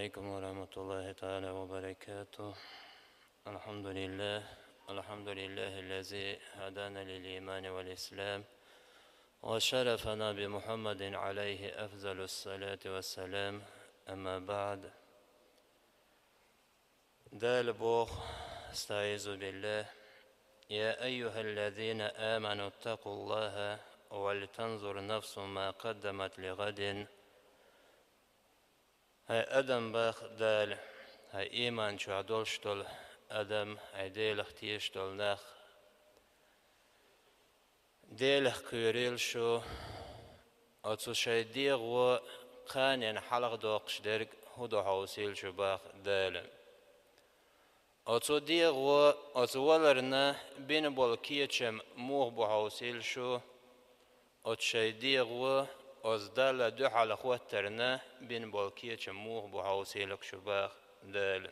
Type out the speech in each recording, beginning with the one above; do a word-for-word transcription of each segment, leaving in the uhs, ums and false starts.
عليكم ورحمة الله تعالى وبركاته. الحمد لله. الحمد لله الذي هدانا للإيمان والإسلام وشرفنا بمحمد عليه أفضل الصلاة والسلام. أما بعد. Дала боху, أستعيذ بالله: يا أيها الذين آمنوا اتقوا الله ولتنظر نفس ما قدمت لغد. Хьай адам, боху Дала, хьай ийман чохь долуш долу адам, хьай Делах тешаш долу нах, Делах кхоьрийла шу, оцу шайн дегӀо кханенна хьалхадоккхуш дерг хӀун ду хьовсийла шу, боху Дала. Оцу дегӀо, оцу валарна бина болу кечам муха бу хьовсийла шу, оцу шайн дегӀо, оцу Далла дуьхьал хӀоттарна бина болу кечам муха бу хьовсийла шу, боху Дала.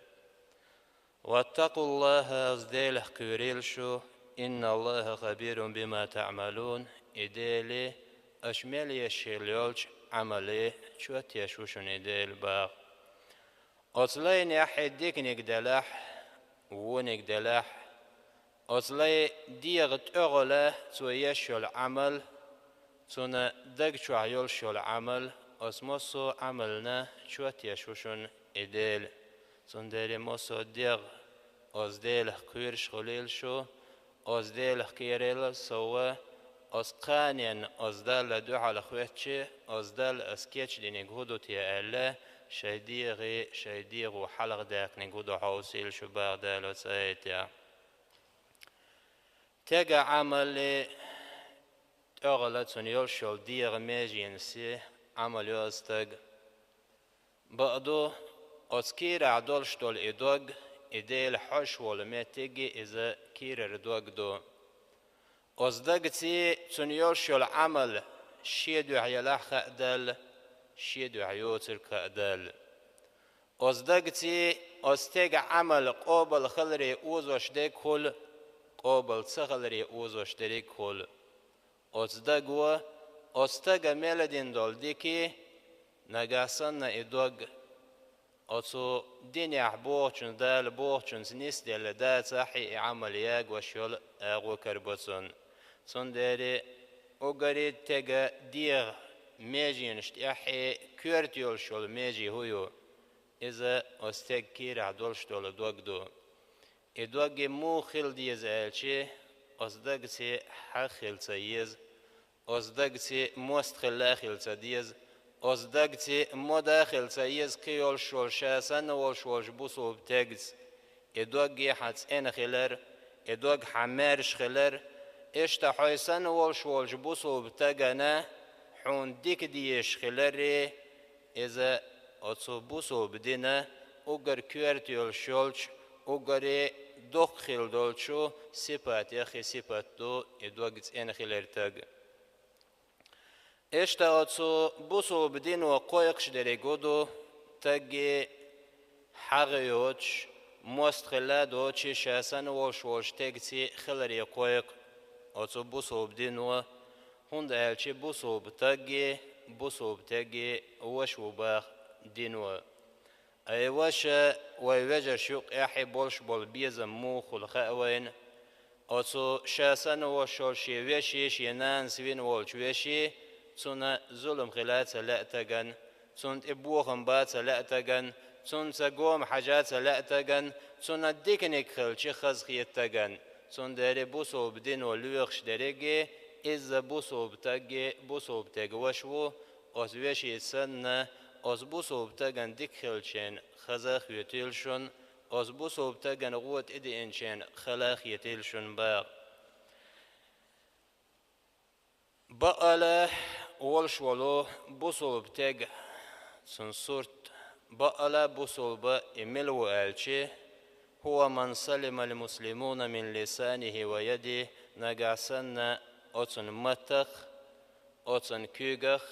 واتقوا الله, оцу Делах кхоьрийла шу, إن الله خبير بما تعملون, и Дела аша мел еш хилла йолчу Ӏамалан чот еш ву шуна и Дела, боху. Оцу лайнехь диканиг делахь, вониг делахь, оцу лайн дегӀан тӀехула цо еш йолу Ӏамал, цуьнан даг чохь йолуш йолу Ӏамал, оцу массо а Ӏамална чот еш ву шуна и Дела. Цундела массо а дегӀ оцу Делах кхоьруш хуьлийла шу, оцу Делах кхерийла сов, оцу кханенна, оцу Далла дуьхьал хӀоьттича, оцу Далла ас кечдиниг хӀун ду те аьлла, шайн дегӀе, шайн дегӀо хьалхадаьккхиниг хӀун ду хьовсийла шу, боху Дала оцу аятехь. Стеган Ӏамалан тӀехула цуьнан йолуш йолу дегӀан меженаш, Ӏамал йо стага. Бакъду, оцу кийрахь долуш долу и дог, и Дела хьожуш волу меттиг, иза кийрара дог ду. Оцу дагца цуьнан йолуш йолу Ӏамал шен дуьхьа елахь хаа далла, шен дуьхьа йоцург хаа далла. Оцу дагца оцу стеган Ӏамал къобал хиларе озош дерг хуьлу, къобал ца хиларе озош дерг хуьлу. Оцу даго, оцу стага мел дина долу дика, нагахь санна и дог оцу динехь бохучунца, Дала бохучунца нисделла дацахь, и Ӏамал ягош йолу агӀо карабо цунна. Цундела уггаре стеган дегӀан меженаш тӀехь коьрта йолуш йолу меже хӀун ю? Иза оцу стеган кийрахь долуш долу дог ду. И дог муха хила деза аьлча, оцу дагца хьагӀ хила ца еза, оцу дагца мостагӀ хила а хила ца деза, оцу дагца мо да а хила ца еза, кхин йолуш йолу ша санна волуш волчу бусулба стегца. И дог хьан цӀена хилар, и дог хьан маьрша хилар, иштта хьо санна волуш волчу бусулба стагана хьуна дика дезаш хиларе, иза оцу бусулба динан уггар коьрта йолуш йолчу, уггаре доккха хила долчу сипатех и сипат ду и дог цӀена хилар стага. Иштта оцу бусулба дино кхойкхуш дерг хӀун ду? Стаге хьагӀ йоцуш, мостагӀ хила а доцуш, ша санна волуш волчу стегца хиларе кхойкху оцу бусулба дино, хӀунда аьлча бусулба стаге, бусулба стеге ваша ву боху дино. Ай ваша, вай вежарша юкъахь болуш болу безам муха хуьлу хаьа вайна. Оцу ша санна волуш йолу шен вешин, шен нанас вина волчу вешин, цунна зулам хила а ца лаьа стагана, цунна тӀе бохам бан а ца лаьа стагана, цунца гома хьажа а ца лаьа стагана, цунна диканиг хилча хазахета стагана. Цундела бусулба дино лоьхуш дерриге, иза бусулба стаге, бусулба стега ваша ву, оцу вешин санна, оцу бусулба стагана дика хилча хаза а хетийла шуна, оцу бусулба стагана гӀо тӀедеъначу хала а хетийла шуна боху. Бакъала волуш волу бусулба стега, цуьнан сурт, бакъала бусулба и мила ву аьлча, هو من سلم المسلمون من لسانه ويده, нагахь санна оцуьнан маттах, оцуьнан куьйгах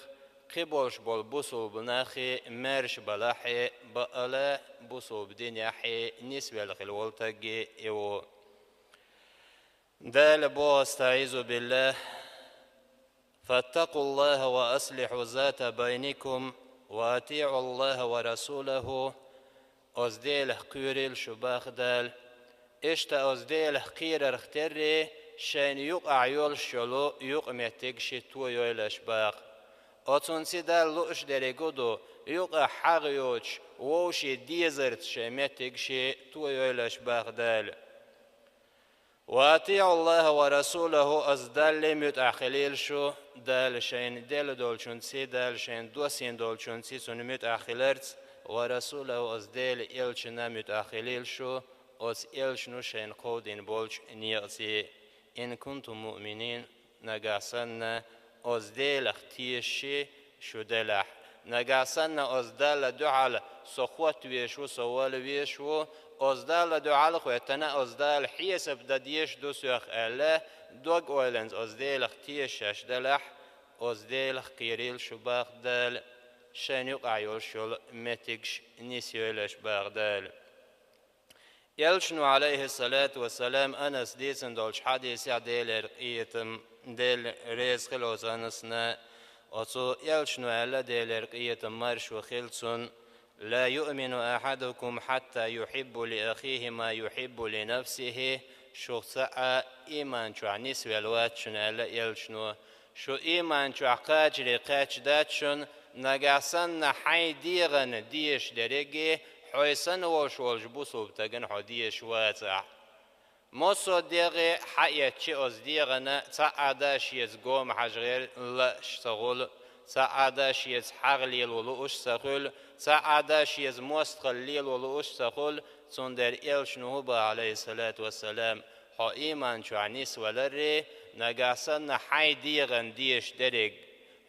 кхин болуш болу бусулба нахе маьрша балахь, бакъала бусулба динехь нисвелла хила волу стаге и ву. Дала боху, أستعيذ بالله: فاتقوا الله وأصلحوا ذات بينكم وأطيعوا الله ورسوله Оцу Делах кхоьрийла шу, баха Дала. Иштта оцу Делах кхерарх терра шайна юкъахь йолуш йолу юкъаметтигаш тояйла шу, баха. Оцунца Далла лууш дерг хӀун ду, юкъахь хьагӀ йоцуш, вовшийн дезарца шайн меттигаш тояйла шу, баха Дала. «وأطيعوا الله ورسوله», оцу Далла муьтӀахь хилийла шу, Дала шайна делла долчунца, Дала шайна доссийна долчунца цунна муьтӀахь хиларца, «ورسوله», оцу Делан элчанна муьтӀахь хилийла шу, оцу элчано шайна кховдийна болчу некъаца. «إن كنتم مؤمنين», нагахь санна оцу Делах тешаш шу делахь, нагахь санна оцу Далла дуьхьал со хӀотта везаш ву, со вала везаш ву, оцу Далла дуьхьал а хӀоьттина, оцу Дала хьесап дан дезаш ду соьх аьлла, дог-ойланца оцу Делах тешаш делахь, оцу Делах кхерийла шу, баха Дала, шайна юкъахь йолуш йолу меттигаш нисйойла шу, баха Дала. Элчано, Ӏалайхиссалату вассалам, Анаса дийцина долчу хьадисехь, Делера къинхетам, Дела реза хила оцу Анасна, оцу элчано аьлла, Делера къинхетам, маршо хила цунна: «لا يؤمن أحدكم حتى يحب لأخيه ما يحب لنفسه». Шух цхьа а ийман чохь нисвелла вац шуна, аьлла элчано. Шу ийман чохь кхачаре кхаьчна дац шуна, нагахь санна хьайн дегӀана дезаш дерриге хьо санна волуш волчу бусулба стагана хьо дезаш вацахь. Массо а дегӀе хьаэцча, оцу дегӀана цхьа а дас шеца гома хьажа гӀерта лууш ца хуьлу, цхьа а дас шеца хьагӀ лело лууш ца хуьлу, цхьа а дас шеца мостагӀалла лело лууш ца хуьлу, цундела элчано хӀун боху, Ӏалайхиссалату вассалам, хьо ийман чохь нисваларе, нагахь санна хьайн дегӀана дезаш дерриг,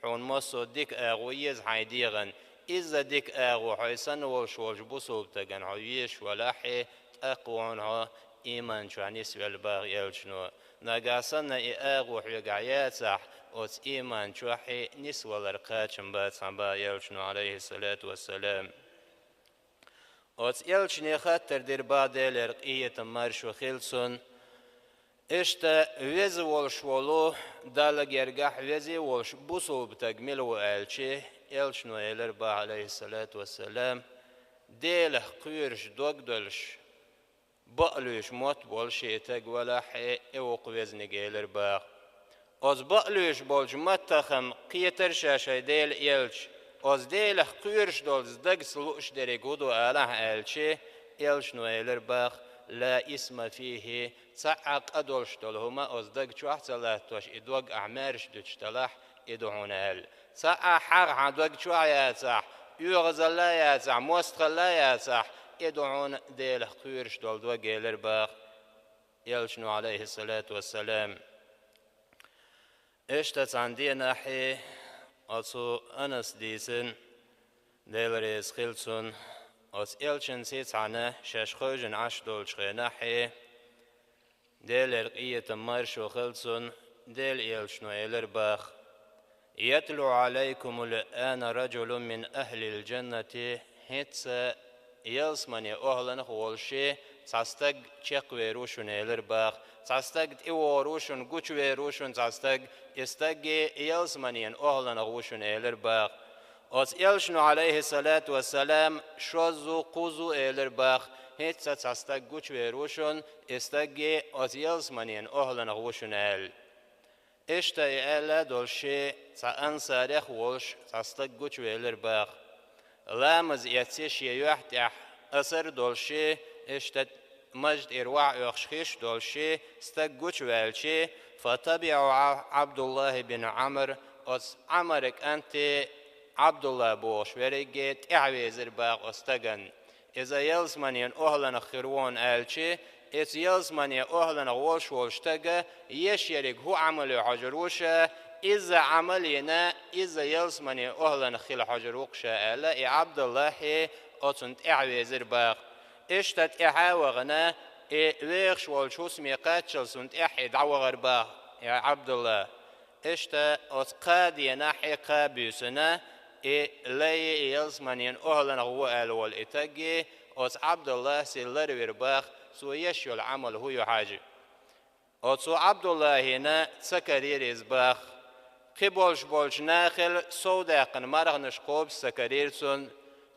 хьуна массо а дика агӀо еза хьайн дегӀана, изза дика агӀо хьо санна волуш волчу бусулба стагана хьо везаш валахь, тӀаккха ву хьуна хьо ийман чохь нисвелла, боху элчано. Нагахь санна и агӀо хьоьгахь яцахь, оцу ийман чохь нисвалар кхачам бац хьан, боху элчано, Ӏалайхиссалату вассалам. Оцу элчане хаттар дира, боху, Делера къинхетам, маршо хила цунна: «Иштта веза волуш волу, Далла гергахь веза волуш бусулба стаг мила ву?» аьлча, элчано элира, боху, Ӏалайхиссалату вассалам: «Делах кхоьруш дог долуш, бакълуьйш мотт болуш и стаг валахь, и ву-кх везниг», элира, боху. Оцу бакълуьйш болчу маттах-м кхетара ша шайн Делан элча, оцу Делах кхоьруш долчу стагца лууш дерриг хӀун ду алахь аьлча, элчано элира, боху: «لا إثم فيه», цхьа а къа долуш долу хӀума оцу стаг чохь а ца латтош, и дог ахь маьрша дуьтуш делахь, и ду хьуна аьлла. Цхьа а хьагӀ хьан дог чохь а яцахь, оьгӀазалла а яцахь, мостагӀалла а яцахь, и ду хьуна Делах кхоьруш долу дог, элира, боху, элчано, Ӏалайхиссалату вассалам. Иштта цхьана денахь оцу Анаса дийцина, Дела реза хила цунна, оцу элчанца цхьаьна шаьш хевшина Ӏаш долчу хенахь, Делера къинхетам, маршо хила цунна, Делан элчано элира, боху: «يطلع عليكم الآن رجل من أهل الجنة», хӀинцца ялсамане охӀланах волуш цхьа стаг чекхвер ву шуна, элира, боху. Цхьа стаг тӀевогӀур ву шуна, гучувер ву шуна цхьа стаг, и стаг ялсаманен охӀланах ву шуна, элира, боху. Оцу элчано, Ӏалайхиссалату вассалам, шозза, кхузза элира, боху, хӀинцца цхьа стаг гучувер ву шуна, и стаг оцу ялсаманен охӀланах ву шуна аьлла. Иштта и аьлла а долуш, цхьа ансарех а волуш цхьа стаг гучувелира, боху. Ламаз эцна шен юьхь тӀехь асар а долуш, иштта маж тӀера охьаоьхуш хиш а долуш, стаг гучуваьлча, «فتبعه عبد الله بن عمرو», оцу Ӏамара кӀанте Ӏабдулла бохуш верриге тӀаьхьавезира, боху, оцу стагана. Иза ялсаманен охӀланах хир ву аьлча, иза ялсамане охӀланах волуш волу стага еш ерриг хӀун Ӏамал ю хьожур ву ша, изза Ӏамал йина, изза ялсамане охӀланах хила хьожур ву-кх ша аьлла, и Ӏабдуллахь оцунна тӀаьхьавезира, боху. Иштта тӀаьхьа а вахана, и вехаш волчу хӀусаме кхаччалц цунна тӀаьхьа дӀавахара, боху, и Ӏабдулла. Иштта оцу кхаа денахь, кхаа буьйсанна, и лай, и ялсаманен охӀланах ву аьлла волу и стаг, оцу Ӏабдуллас ларвира, боху, цо еш йолу Ӏамал хӀун ю хьажа. Оцу Ӏабдуллахьина ца карийра иза, боху. Кхин болуш болчу нахал совдаьккхина марханаш кхобуш ца карийра цунна.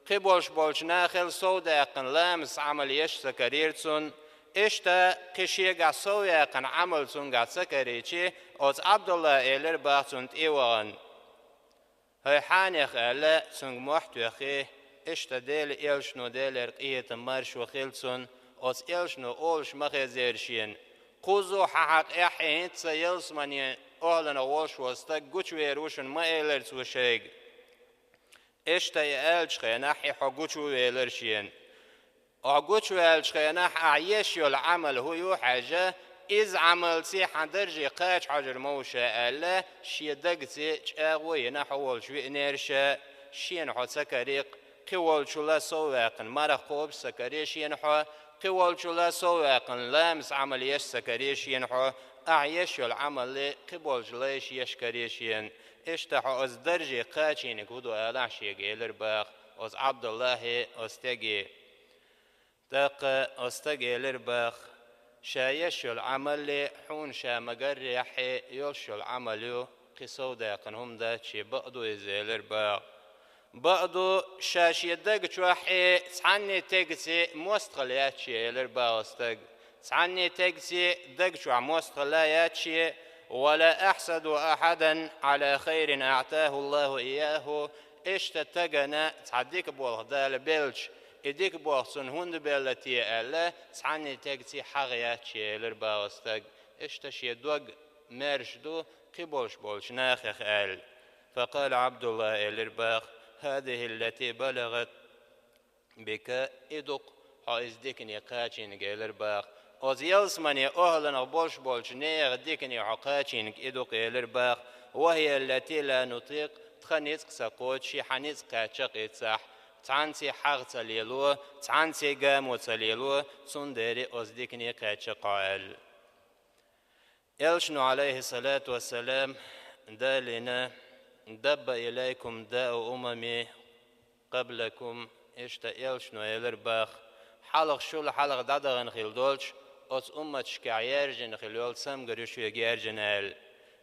Кхы болуш болчу нахал сов даьккхина ламаз Ӏамал еш ца карийра цунна, иштта кхин шегахь сов яьккхина Ӏамал цуьнгахь ца карийча, оцу Ӏабдулла элира баха цунна тӀе а вахана. ХӀай хьанех аьлла, цуьнга мохь а тоьххий, иштта Делан элчано, Делера къинхетам маршо хила цунна, оцу элчано олуш ма хезара шена: «Кхузза хьан хьакъехь хӀинцца ялсамане охьаланах волуш волу стаг гучувер ву шуна», ма элира цо шайга. Иштта и аьллачу хенахь и хьо гучувелира шена. Хьо гучуваьллачу хенахь ахь еш йолу Ӏамал хӀун ю хьаьжжа, иза Ӏамалций хьан дарже кхача хьожур ма ву ша аьлла, шен дагца чӀагӀо йина хьо волчу веанера ша, шена хьо ца карийра, кхин волчул а сов ваьккхина марха кхобуш ца карийра шена хьо, кхин волчул а сов ваьккхина ламаз Ӏамал еш ца карийра шена хьо, ахь еш йолу Ӏамаллий кхин болчу лайша еш карийра шена. Иштта хьо оцу дарже кхачийнарг хӀун ду алахь шега элира баха оцу Ӏабдуллахьи оцу стеге. ТӀаккха оцу стага элира баха: «Ша еш йолу Ӏамаллий хьуна ша ма-гаррехь йолуш йолу Ӏамал ю, кхин сов даьккхина хӀума дац шен, бакъ ду иза», элира баха. «Бакъ ду, ша шен даг чохь цхьанне тегаций мостагӀалла яц шен», элира баха оцу стага. «Цхьанне тегаций даг чохь мостагӀалла яц шен, ва ла ахьсаду ахьадан Ӏала хайрин аӀтаху Аллаху ийяху». Иштта тагана цхьа дика болх Дала белча, и дика болх цунна хӀунда белла те аьлла, цхьанне тегаций хьагӀ яц шен, элира баха оцу стага. Иштта шен дог маьрша ду кхин болуш болчу нахах аьлла. Факъала Ӏабдулла, элира баха: «ХӀазихӀи ллати балагӀат бика», и ду-кх хьо иза дикане кхачийнарг, элира баха. Оцу ялсамане охьаланах болуш болчу нехан дикане хьо кхачийнарг и ду-кх, элира баха. «Ва хӀия ллати ла нутӀикъ», тхан ницкъ ца кхочу, шен хьан ницкъ кхаьчча а къийсахь, цхьанций хьагӀ ца лело, цхьанций гамо ца лело, цундела оцу дикане кхаьчна-кх хьо аьлла. Элчано, Ӏалайхиссалату вассалам, далийна: «Дабба илайкум дау умами къаблакум», иштта элчано элира баха: «Хьалха шул хьалха дӀадахана хилла долчу оцу умматашкахь яьржина хилла йолу цамгар ю шуьга яьржина», аьлла.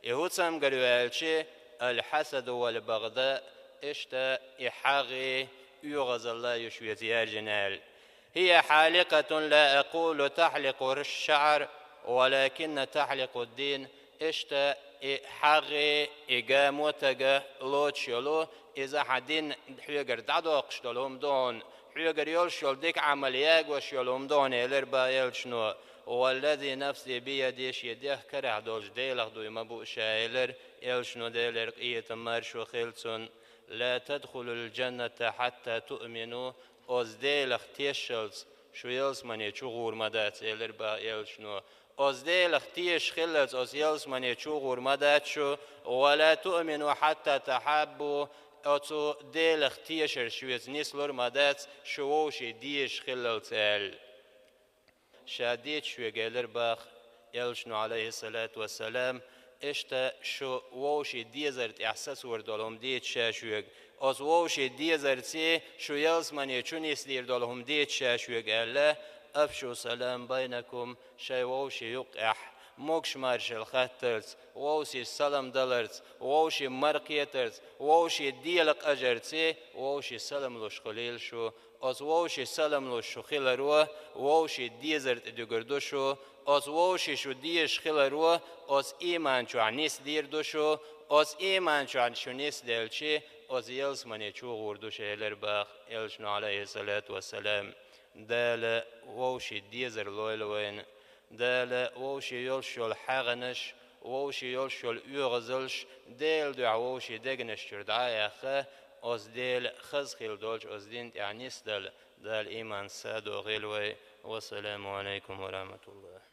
И хӀун цамгар ю аьлча, «Аль-хьасаду валь-багъда», иштта и хьагӀий, оьгӀазалла ю шуьца яьржина аьлла. «ХӀия хьаликъатун ла акъулу тахьликъу шаӀр, валакинна тахьликъу дин». Иштта и хьагӀий, и гамо тага лоцуш йолу, иза хьан дин хьоьгара дӀадоккхуш долу хӀума ду хьуна, хьоьгара йолуш йолу дика Ӏамал ягош йолу хӀума ду хьуна, элира баха элчано. «Валлази нафси биядихӀи», шен дегӀ карахь долчу Делах дуй ма бу ша, элира элчано, Делера къинхетам маршо хила цунна. «Ла тадхулуль-джанната хьатта туъмину», оцу Делах тешалц шу ялсамане чу гӀур ма дац, элира баха элчано. Оцу Делах тешаш хиллалц оцу ялсамане чу гӀур ма дац шу, «ва ла туъмину хьатта тахьаббу», оцу Делах тешар шуьца нислур ма дац, шу вовшийн дезаш хиллалц аьлла. Ша дийца шуьга, элира баха элчано, Ӏалайхиссалату вассалам, иштта шу вовшийн дезар тӀехь сацор долу хӀума дийца ша шуьга. Оцу вовшийн дезарций шу ялсамане чу нисдийр долу хӀума дийца ша шуьга аьлла, «Афшу салам байнакум», шайн вовшийн юккъехь могуш-маршалла хаттарца, вовшийн салам даларца, вовшийн мара кхетарца, вовшийн дела къажарций, вовшийн салам луш хуьлийла шу. Оцу вовшийн салам луш шу хиларо вовшийн дезар тӀе дуьгур ду шу, оцу вовшийн шу дезаш хиларо оцу ийман чохь нисдийр ду шу, оцу ийман чохь шу нисделчи, оцу ялсамане чу гӀур ду шу, элира баха элчано, Ӏалайхиссалату вассалам. Дала вовшийн дезар лойла вайна. Дала вовшийн йолуш йолу хьагӀанаш, вовшийн йолуш йолу оьгӀазалш Делан дуьхьа вовшийн дегнаш чуьра дӀа а яьхна, оцу Делан хаза хилла долчу оцу дин тӀехь нисдала, Дала ийманца садо гӀелла вай. Вассаламу Ӏалайкум ва рахьматуллахӀ.